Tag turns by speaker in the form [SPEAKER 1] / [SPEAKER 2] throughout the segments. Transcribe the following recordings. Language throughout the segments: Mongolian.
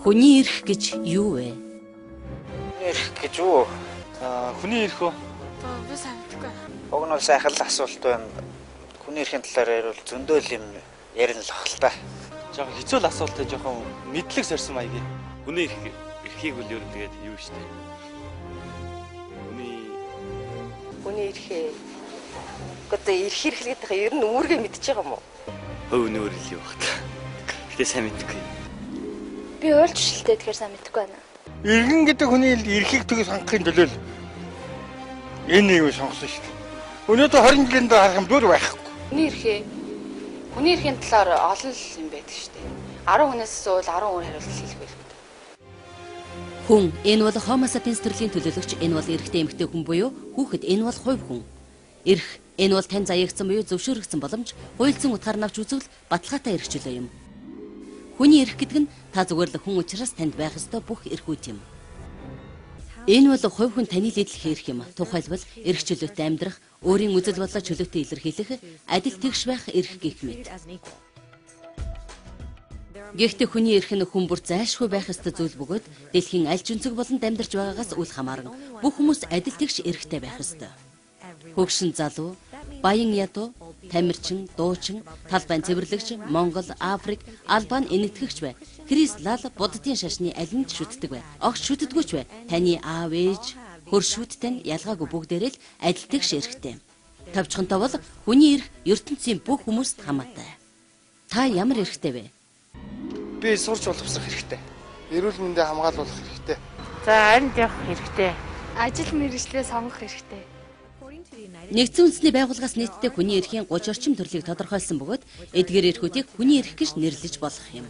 [SPEAKER 1] Хүний эрх гэж юу вэ?
[SPEAKER 2] Эрх гэж юу?
[SPEAKER 3] Хүний эрх үү?
[SPEAKER 4] Би сайн мэдэхгүй.
[SPEAKER 2] Уг нь бол сайхан л асуулт байна. Хүний эрхийн талаар ярил зөндөө л юм ярина л ах л та.
[SPEAKER 3] Жохон хэцүү л асуулт, жохон мэдлэг сорьсон маягийн.
[SPEAKER 5] Хүний эрх эрхийг бол ер нь тэгээд юу штэ.
[SPEAKER 6] Хүний эрхээ. Одоо эрх хэрэглэдэг байгаа ер нь үүргээ мэдчихэж байгаа юм уу?
[SPEAKER 5] Хувь нүүр л юу бах та. Гэтэ сайн мэдэхгүй.
[SPEAKER 4] Би уйлж шилтэй тэгэхээр сайн мэдэхгүй байна.
[SPEAKER 7] Иргэн гэдэг хүний эрхийг төгс хангахын төлөө л энэ нэг сонгосон шүү дээ. Өнөөдөр 20 жилийн дараа харах юм бүр байхгүй.
[SPEAKER 8] Хүний эрхээ. Хүний эрхийн талаар олон л юм байдаг шүү дээ. 10 хүнээс эсвэл 10 өөр хариулт хэлэх байлгүй.
[SPEAKER 1] Хүн энэ бол Homo sapiens төрлийн төлөөлөгч, энэ бол эрэгтэй эмэгтэй хүн буюу хүүхэд, энэ бол хувь хүн. Эрх энэ бол тань заяагдсан буюу зөвшөөрөгдсөн боломж, хуульцсан утгаар навч үзвэл баталгаатай эрх чөлөө юм. Хүний эрх гэдэг нь та зүгээр л хүн учраас танд байх ёстой бүх эрхүүд юм. Энэ бол хувь хүн таны л эдлэх эрх юм. Тухайлбал эрх чөлөөтэй амьдрах, өөрийн үзэл бодлоо чөлөөтэй илэрхийлэх, адил тэгш байх эрх гэх мэт. Гэхдээ хүний эрх нь хүн бүр зайлшгүй байх ёстой зүйл бөгөөд дэлхийн аль ч өнцөг болонд амьдарч байгаагаас үл хамааран бүх хүмүүс адил тэгш эрхтэй байх ёстой. Хөгшин залуу, баян ядуу, тамирчин, дуучин, талбайн цэвэрлэгч, Монгол, Африк, Албан энэтхэгч бай. Христ лал буддын шашны аль нь ч шүтдэг бай. Огт шүтдэггүй ч бай. Таны аав ээж, хөршүүд тань ялгаагүй бүгдээрээ л адил тэгш эрхтэй. Товчхонтой бол хүний эрх ертөнцийн бүх хүмүүст хамаатай. Та ямар эрхтэй вэ?
[SPEAKER 3] Би сурч боловсрох хэрэгтэй.
[SPEAKER 7] Эрүүл мэндээ хамгаалуулах хэрэгтэй.
[SPEAKER 9] За аринд явах хэрэгтэй.
[SPEAKER 4] Ажил мэргэжлээ сонгох хэрэгтэй.
[SPEAKER 1] Нэгдсэн үндэсний байгууллагаас нийтдээ хүний эрхийн 30 орчим төрлийг тодорхойлсон бөгөөд эдгээр эрхүүдийг хүний эрх гэж нэрлэж болох юм.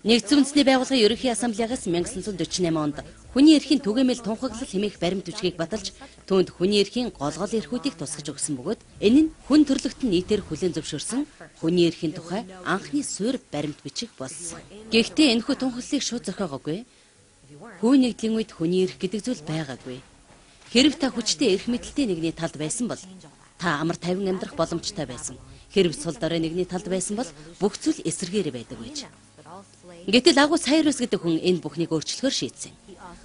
[SPEAKER 1] Нэгдсэн үндэсний байгууллагын ерөнхий ассамблеагаас 1948 онд хүний эрхийн түгээмэл тунхаглал хэмээх баримт бичгийг баталж түүнд хүний эрхийн гол гол эрхүүдийг тусгаж өгсөн бөгөөд энэ нь хүн төрлөختөн нийтээр хүлээн зөвшөөрсөн хүний эрхийн тухай анхны суурь баримт бичиг болсон. Гэхдээ энэхүү тунхаглалыг шууд зохиогоогүй. Хүү нэгдлийн үед хүний эрх гэдэг зүйл байгаагүй. Хэрв та хүчтэй эрх мэдэлтэй нэгний талд байсан бол та амар тайван амьдрах боломжтой байсан. Хэрв сул дорой нэгний талд байсан бол бүх зүйл эсэргээр байдаг байж. Гэтэл агуу Сайрус гэдэг хүн энэ бүхнийг өөрчлөхөөр шийдсэн.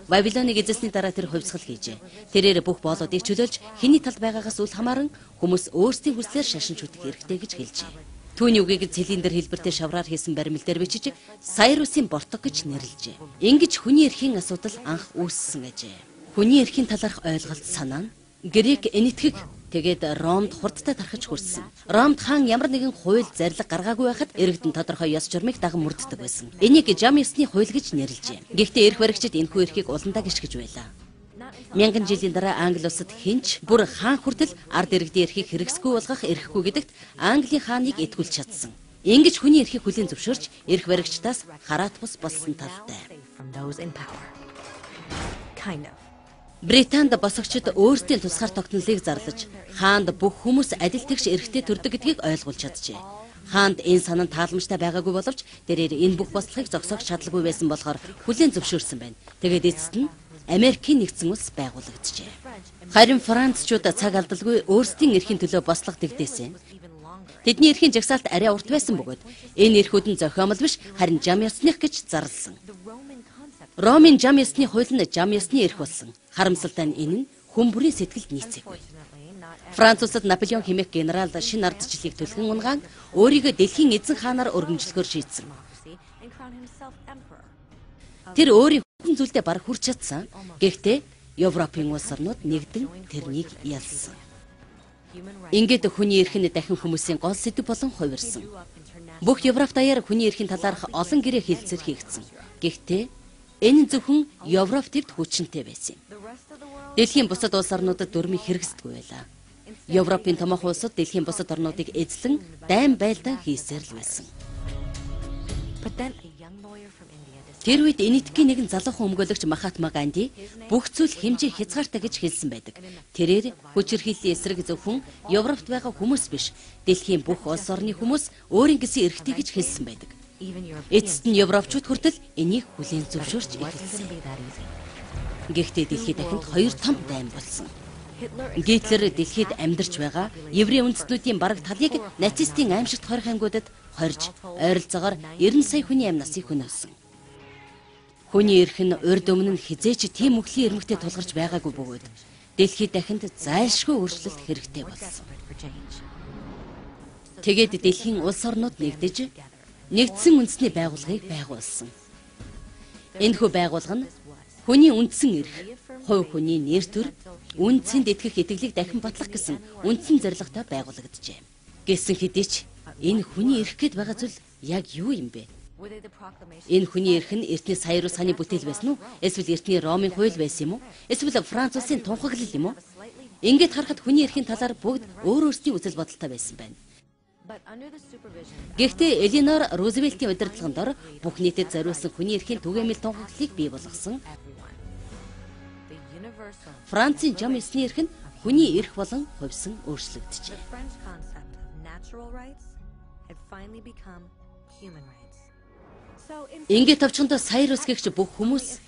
[SPEAKER 1] Вавилоныг эзэлсний дараа тэр хувьсгал хийжээ. Тэрээр бүх боолуудыг чөлөөлж хэний талд байгаагаас үл хамааран хүмүүс өөрсдийн хүслээр шашин шүтэх эрхтэй гэж хэлжээ. Түүний үгийг цилиндр хэлбэртэй шавраар хийсэн баримл дээр бичиж Сайрусын бортог гэж нэрлэжээ. Ингэж хүний эрхийн асуудал анх үүссэн гэжээ. Хүний эрхийн талаарх ойлголт санаа нь Грек энэтхэг тэгээд Ромд хурдтай тархаж хүрсэн. Ромд хаан ямар нэгэн хууль зарлиг гаргаагүй байхад иргэдэн тодорхой ёс журмыг даган мөрддөг байсан. Энийг жам ёсны хууль гэж нэрлэжээ. Гэхдээ эрх баригчид энэхүү эрхийг уландаа гიშгэж байлаа. Мянган жилийн дараа Англи улсад хинч бүр хаан хүртэл ард иргэдийн эрхийг хэрэгсгүй болгох эрхгүй гэдэгт Английн хааныг итгүүлж чадсан. Ингэж хүний эрхийг хүлээн зөвшөөрч эрх баригчдаас хараат бус болсон талтай. Британд босгочид өөрсдийн тусгаар тогтнолыг зарлаж, хаанд бүх хүмүүс адил тэгш эрхтэй төрдөг гэдгийг ойлгуулж чаджээ. Хаанд энэ санаа тааламжтай байгаагүй боловч тэрээр энэ бүх бослогыг зогсоох чадалгүй байсан болохоор хүлээн зөвшөөрсөн байна. Тэгээд эцэст нь Америкийн нэгдсэн улс байгуулагджээ. Харин Францчууд цаг алдалгүй өөрсдийн эрхийн төлөө бослого дэгдээсэн. Тэдний эрхийн жагсаалт арай урт байсан бөгөөд энэ эрхүүд нь зохиомл биш харин жам ёсных гэж зарласан. Ромын жам ёсны хууль нь жам ёсны эрх болсон. Харамсалтай нь энэ нь хүн бүрийн сэтгэлд нийцээгүй. Франц улсад Наполеон хэмээх генерал шинэ ардчлалыг түлхэн унгаан өөрийгөө дэлхийн эзэн хаанаар өргөмжлөхөөр шийдсэн. Тэр өөрийн хүн зүйлдээ бараг хүрч чадсан. Гэхдээ Европын улс орнууд нэгдэн тэрнийг ялсан. Ингээд хүний эрх нь дахин хүмүүсийн гол сэдэв болон хувирсан. Бүх Европ даяар хүний эрхийн талаарх олон гэрээ хэлцээр хийгдсэн. Гэхдээ энэ зөвхөн Европ төвд хүчинтэй байсан юм. Дэлхийн бусад улс орнуудад дүрмийг хэрэгсдэггүй байлаа. Европын томоохон улсууд дэлхийн бусад орнуудыг эзлэн дайн байлдаан хийсээр л байсан. Тэр үед энэтхэгийн нэгэн залуухан өмгөөлөгч Махатма Ганди бүх зүйл хэмжээ хязгаартай гэж хэлсэн байдаг. Тэрээр хүчирхийллийн эсрэг зөвхөн Европт байгаа хүмүүс биш, дэлхийн бүх улс орны хүмүүс өөрийн гэсэн эрхтэй гэж хэлсэн байдаг. Эцэст нь европчууд хүртэл энийг хүлээн зөвшөөрч эхэлсэн. Гэхдээ дэлхийд дахинд хоёр том дайн болсон. Гитлер дэлхийд амьдарч байгаа еврей үндэстнүүдийн бараг талыг нацистын аимшигт хорих ангиудад хорж, ойролцоогоор 90 сая хүний амь насыг хөнөөсөн. Хүний эрх нь урд өмнө нь хэзээ ч тийм мөхлийн ирмэгтэй тулгарч байгаагүй бөгөөд дэлхийд дахинд зайлшгүй өөрчлөлт хэрэгтэй болсон. Тэгээд дэлхийн улс орнууд нэгдэж нэгдсэн үндэсний байгууллагыг байгуулсан. Энэхүү байгууллага нь хүний үндсэн эрх, хувь хүний нэр төр, үн цэнд итгэх итгэлийг дахин батлах гэсэн үндсэн зорилготой байгуулагджээ. Гэсэн хэдий ч энэ хүний эрх гээд байгаа зүйл яг юу юм бэ? Энэ хүний эрх нь эртний Сайрус хааны бүтээл байсан уу? Эсвэл эртний Ромын хууль байсан юм уу? Эсвэл Франц улсын тунхаглал юм уу? Ингээд харахад хүний эрхийн талаар бүгд өөр өөрсдийн үзэл бодолтой байсан байна. Гэхдээ Элинор Рузвельтийн удирдлагын дор бүх нийтэд зориулсан хүний эрхийн түгээмэл тунхаглалыг бий болгосон. Францын жам ёсны эрх нь хүний эрх болон хувьсан өөрчлөгдөжээ. Ингээд товчхондоо Сайрус гэгч бүх хүмүүс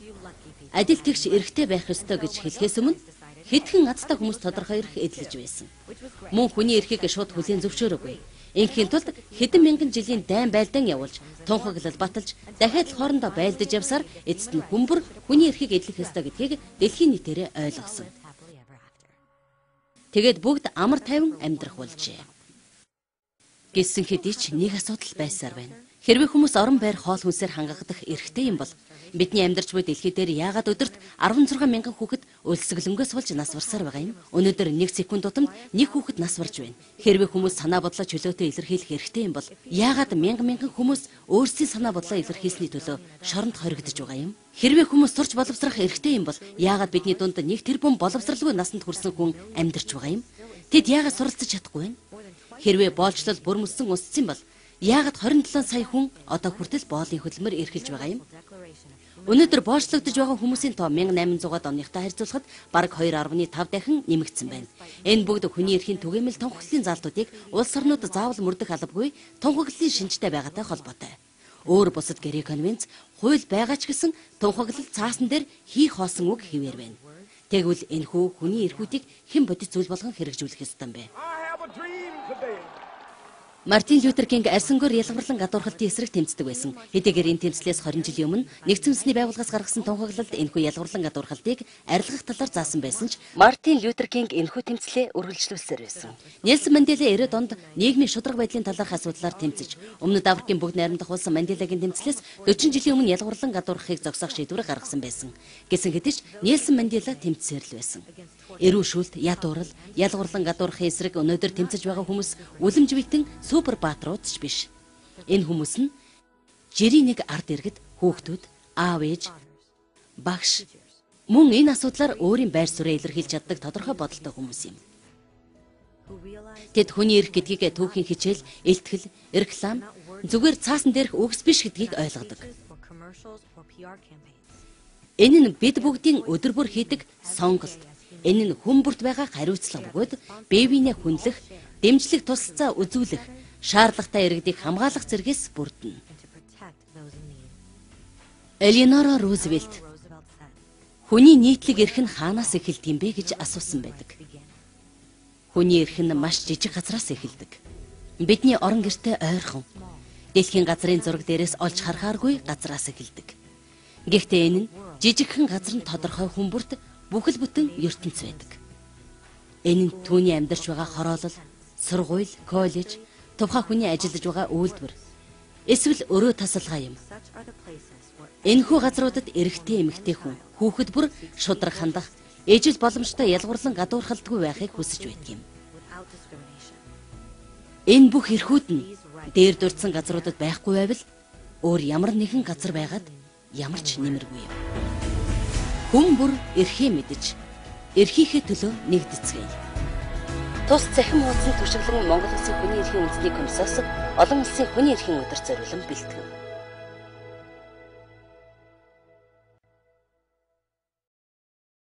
[SPEAKER 1] адил тэгш эрхтэй байх ёстой гэж хэлэхээс өмнө хэдхэн азтай хүмүүс тодорхой эрх эдлэж байсан. Мөн хүний эрхийг шууд хүлээн зөвшөөрөөгүй. Инхийн тулд хэдэн мянган жилийн дайн байлдаан явуулж, тунхаглал баталж, дахиад л хоорондоо байлдаж явсаар эцэст нь хүмүүр хүний эрхийг эдлэх ёстой гэдгийг дэлхийн нийтээрээ ойлгосон. Тэгээд бүгд амар тайван амьдрах болжээ. Гэсэн хэдий ч нэг асуудал байсаар байна. Хэрвээ хүмүүс орон байр хоол хүнсээр хангагдах эрхтэй юм бол бидний амьдарч буй дэлхий дээр яагаад өдөрт 16 мянган хүүхэд өлсгөлөнгөөс болж нас барсаар байгаа юм? Өнөөдөр 1 секунд тутамд нэг хүүхэд нас барж байна. Хэрвээ хүмүүс санаа бодлоо чөлөөтэй илэрхийлэх эрхтэй юм бол яагаад мянган мянган хүмүүс өөрсдийн санаа бодлоо илэрхийлсний төлөө шоронд хоригдож байгаа юм? Хэрвээ хүмүүс сурч боловсрох эрхтэй юм бол яагаад бидний дунд 1 тэрбум боловсралгүй насанд хүрсэн хүн амьдарч байгаа юм? Тэд яагаад суралцаж чадахгүй вэ? Хэрвээ боолчлол бүрмөсөн өссөн бол яагаад 27 сая хүн одоо хүртэл боолын хөдөлмөр эрхэлж байгаа юм? Өнөөдөр боолчлогдож байгаа хүмүүсийн тоо 1800-аад оныхтой харьцуулахад бараг 2.5 дахин нэмэгдсэн байна. Энэ бүгд хүний эрхийн түгээмэл тунхаглалын заалтуудыг улс орнууд заавал мөрдөх албагүй тунхаглалын шинжтэй байгаатай холбоотой. Өөр бусад гэрээ конвенц хууль байгаа ч гэсэн тунхаглал цаасан дээр хийх хоосон үг хэвээр байна. Тэгвэл энэхүү хүний эрхүүдийг хэн бодит зүйл болгон хэрэгжүүлэх ёстой юм бэ? Мартин Лютер Кинг арьсангаар ялгаварлан гадуурхалтын эсрэг тэмцдэг байсан. Хэдийгээр энэ тэмцлээс 20 жилийн өмнө нэгдсэн үндэсний байгууллагаас гаргасан тунхаглалд энэхүү ялгаварлан гадуурхалтыг арилгах талаар заасан байсан ч Мартин Лютер Кинг энэхүү тэмцлээ үргэлжлүүлсээр байсан. Нельсон Мандела 90-ад онд нийгмийн шударга байдлын талаарх асуудлаар тэмцэж, Өмнөд Африкийн бүгд найрамдах улс Манделагийн тэмцлээс 40 жилийн өмнө ялгаварлан гадуурхахыг зогсоох шийдвэр гаргасан байсан. Гэсэн хэдий ч Нельсон Мандела тэмцсээр л байсан. Эрүү шүлт, ядуурал, ялгаварлан гадуурхахын эсрэг өнөөдөр тэмцэж байгаа хүмүүс үлэмж битэн супер баатрууд ч биш. Энэ хүмүүс нь жирийн нэг ард иргэд, хүүхдүүд, аав ээж, багш мөн энэ асуудлаар өөрийн байр сууриа илэрхийлж чаддаг тодорхой бодолтой хүмүүс юм. Тэд хүний эрх гэдгийг түүхийн хичээл, илтгэл, реклам зүгээр цаасан дээрх үгс биш гэдгийг ойлгодог. Энэ нь бид бүгдийн өдөр бүр хийдэг сонголт. Энэ нь хүн бүрт байгаа хариуцлага бөгөөд бие биенээ хүндлэх, дэмжлэг тусалцаа үзүүлэх, шаардлагатай иргэдийг хамгаалах зэргээс бүрдэнэ. Элинора Рузвельт хүний нийтлэг эрх нь хаанаас эхэлдэг юм бэ гэж асуусан байдаг. Хүний эрх нь маш жижиг газраас эхэлдэг. Бидний орон гэртээ ойрхон, дэлхийн газрын зураг дээрээс олж харахааргүй газраас эхэлдэг. Гэхдээ энэ нь жижигхэн газар нь тодорхой хүн бүрт бүхэл бүтэн ертөнц байдаг. Энэ нь түүний амьдарч байгаа хороолол, сургууль, коллеж, тухай хүний ажиллаж байгаа үйлдвэр, эсвэл өрөө тасалгаа юм. Энэхүү газруудад эрэгтэй эмэгтэй хүн, хүүхэд бүр шударга хандах, ижил боломжтой ялгуурлан гадуурхалдгүй байхыг хүсэж байдаг юм. Энэ бүх эрхүүд нь дээр дурдсан газруудад байхгүй байвал өөр ямар нэгэн газар байгаад ямар ч нэмэргүй юм. Хүн бүр эрхээ мэдэж, эрхийнхээ төлөө нэгдэцгээе. Тус цахим хуудсан түшиглэн Монгол Улсын хүний эрхийн үндэсний комиссоос олон улсын хүний эрхийн өдөр зориулан бэлтгэв.